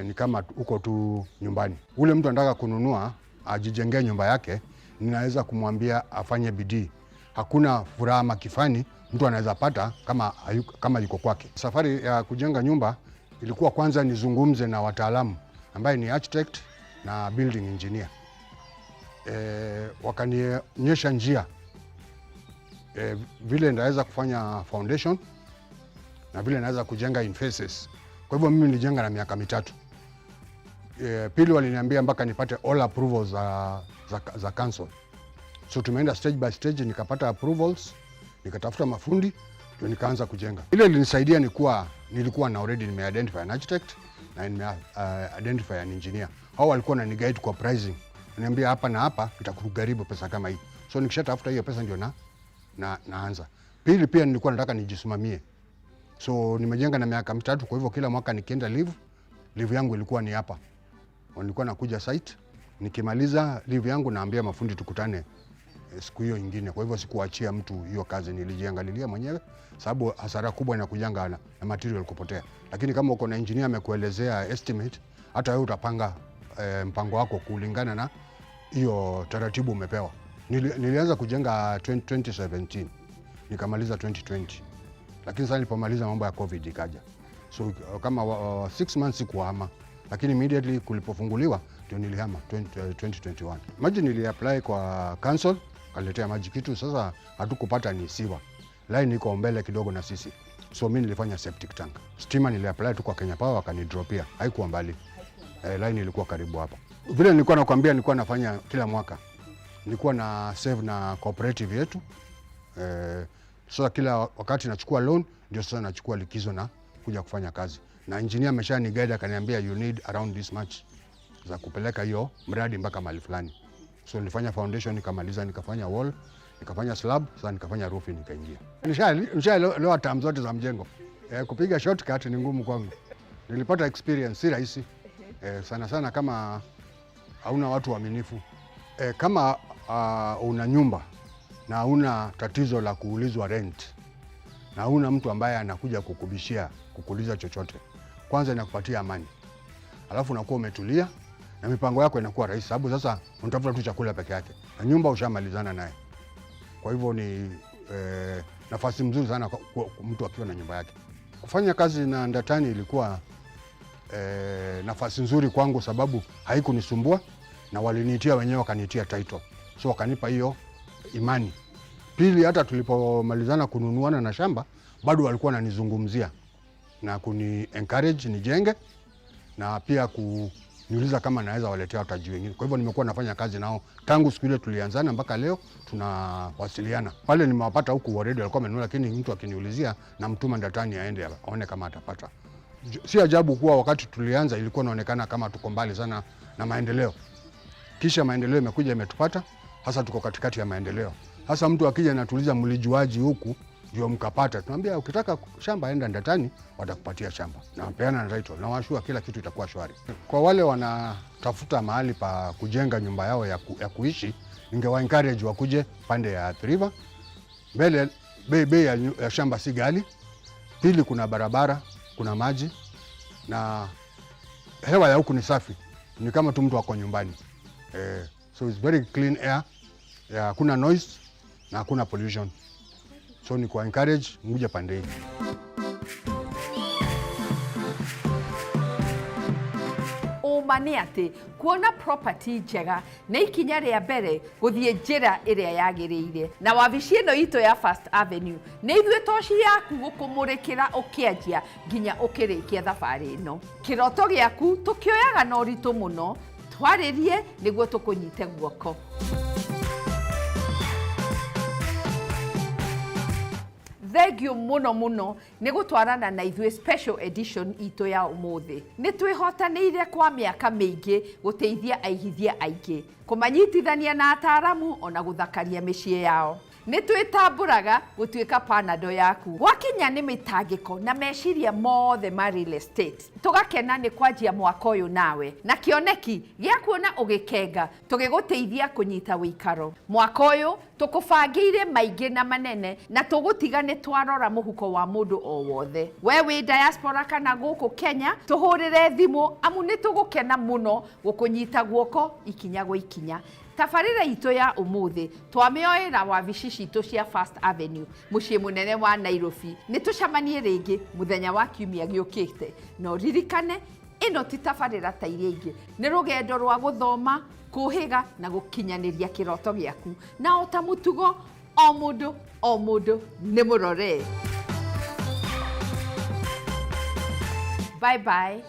Ni kama uko tu nyumbani. Ule mtu anataka kununua ajijengee nyumba yake, ninaweza kumwambia afanye bidii. Hakuna furaha makifani mtu anaweza pata kama yuko kwake. Safari ya kujenga nyumba ilikuwa kwanza nizungumze na wataalamu ambaye ni architect na building engineer. Wakanionyesha njia vile naweza kufanya foundation na vile naweza kujenga in phases. Kwa hivyo mimi nilijenga na miaka 3. Pili waliniambia mpaka nipate all approvals za council. So tumeenda stage by stage, nikapata approvals, nikatafuta mafundi, ndio nikaanza kujenga. Ile ilinisaidia ni kuwa nilikuwa na already nime identify an architect na nime identify an engineer. Hao walikuwa wananiguide kwa pricing. Wananiambia hapa na hapa itakugharimu pesa kama hii. So nikishatafuta hiyo pesa ndio naanza. Pili pia nilikuwa nataka nijisimamie. So nimejenga na miaka 3, kwa hivyo kila mwaka nikienda leave yangu ilikuwa ni hapa. Nilikuwa nakuja site, nikimaliza leave yangu naambia mafundi tukutane siku hiyo nyingine. Kwa hivyo sikuachia mtu hiyo kazi, nilijiangalilia mwenyewe sababu hasara kubwa inakujanga na material kupotea. Lakini kama uko na engineer amekuelezea estimate, hata wewe utapanga mpango wako kulingana na hiyo taratibu umepewa. Nilianza kujenga 2017 nikamaliza 2020. Lakini sasa nilipomaliza mambo ya COVID ikaja. So kama 6 months sikuhama, lakini immediately kulipofunguliwa ndio nilihama 2021. Maji niliapply kwa council, kaletea maji kitu, sasa hatukupata ni siwa. Line iko mbele kidogo na sisi. So mimi nilifanya septic tank. Stima niliapply tu kwa Kenya Power wakanidropia, haikuwa mbali. Line ilikuwa karibu hapa. Vile nilikuwa nakwambia, nilikuwa nafanya kila mwaka, nilikuwa na save na cooperative yetu. Sasa kila wakati nachukua loan, ndio sasa nachukua likizo na kuja kufanya kazi, na engineer amesha ni guide akaniambia you need around this much za kupeleka hiyo mradi mpaka mahali fulani. So nilifanya foundation nikamaliza, nikafanya wall, nikafanya slab, sasa nikafanya roofing nikaingia. Nishaelewa terms zote za mjengo. Kupiga shortcut ni ngumu kwangu. Nilipata experience, si rahisi. Sana sana kama hauna watu waaminifu. Kama una nyumba na hauna tatizo la kuulizwa rent na hauna mtu ambaye anakuja kukubishia kukuuliza chochote, kwanza inakupatia amani, alafu unakuwa umetulia na mipango yako inakuwa rahisi, sababu sasa unatafuta tu chakula peke yake na nyumba ushamalizana naye. Kwa hivyo ni nafasi mzuri sana kwa mtu akiwa na nyumba yake. Kufanya kazi na Ndatani ilikuwa nafasi nzuri kwangu, sababu haikunisumbua na waliniitia wenyewe, wakaniitia title, so wakanipa hiyo imani. Pili, hata tulipomalizana kununuana na shamba bado walikuwa wananizungumzia na kuni encourage nijenge na pia kuniuliza kama naweza waletea wataji wengine. Kwa hivyo nimekuwa nafanya kazi nao tangu siku ile tulianzana mpaka leo tunawasiliana. Pale nimewapata huku already walikuwa wamenunua, lakini mtu akiniulizia namtuma Ndatani aende aone kama atapata. Si ajabu kuwa wakati tulianza ilikuwa inaonekana kama tuko mbali sana na maendeleo, kisha maendeleo imekuja imetupata, hasa tuko katikati ya maendeleo. Hasa mtu akija anatuuliza mlijuaji huku ndio mkapata, tunaambia ukitaka shamba enda Ndatani, watakupatia shamba na peana na title na washua, kila kitu itakuwa shwari. Kwa wale wanatafuta mahali pa kujenga nyumba yao ya kuishi, ningewa encourage wakuje pande ya Athi River. Mbele bei ya shamba si ghali. Pili, kuna barabara, kuna maji na hewa ya huku ni safi, ni kama tu mtu ako nyumbani. So it's very clean air, hakuna noise na hakuna pollution. So ni kwa encourage muje pande hii. Ũma nĩ atĩ kuona property njega nĩ ikinya rĩa mbere gũthiĩ njĩra ĩrĩa yagĩrĩire, na wabici ĩno itũ ya First Avenue nĩ ithuĩ toci yaku gũkũmũrĩkĩra ũkĩanjia nginya ũkĩrĩkia thabarĩ ĩno. Kĩroto gĩaku tũkĩoyaga na ũritũ mũno, twarĩrie nĩguo tũkũnyite guoko. Thengiũ mũno mũno nĩ gũtwarana na ithuĩ special edition itũ ya ũmũthĩ. Nĩ twĩhotanĩire kwa mĩaka mĩingĩ gũteithia aigithia aingĩ, kũmanyitithania na ataaramu ona gũthakaria mĩciĩ yao. Nĩ twĩtambũraga gũtuĩka panado yaku gwakinya nĩ mĩtangĩko na meciria mothe ma real estate. Tũgakena nĩ kwanjia mwaka ũyũ nawe na kĩoneki gĩa kuona ũgĩkenga tũgĩgũteithia kũnyita wĩikaro. Mwaka ũyũ tũkũbangĩire maingĩ na manene na tũgũtiga nĩ twarora mũhuko wa mũndũ o wothe. We wĩ diaspora kana gũkũ Kenya, tũhũrĩre thimũ amu nĩ tũgũkena mũno gũkũnyita guoko ikinya gwa ikinya. Tabarĩra itũ ya ũmũthĩ twamĩoera wabici citũ cia First Avenue mũciĩ mũnene wa Nairobi. Nĩ tũcemanie rĩngĩ mũthenya wa kiumia gĩũkĩte, na ũririkane ĩno ti tabarĩra ta iria ingĩ, nĩ rũgendo rwa gũthoma, kũhĩga na gũkinyanĩria kĩroto gĩaku. Na o ta mũtugo, o mũndũ o mũndũ nĩ mũrore. Bye bye.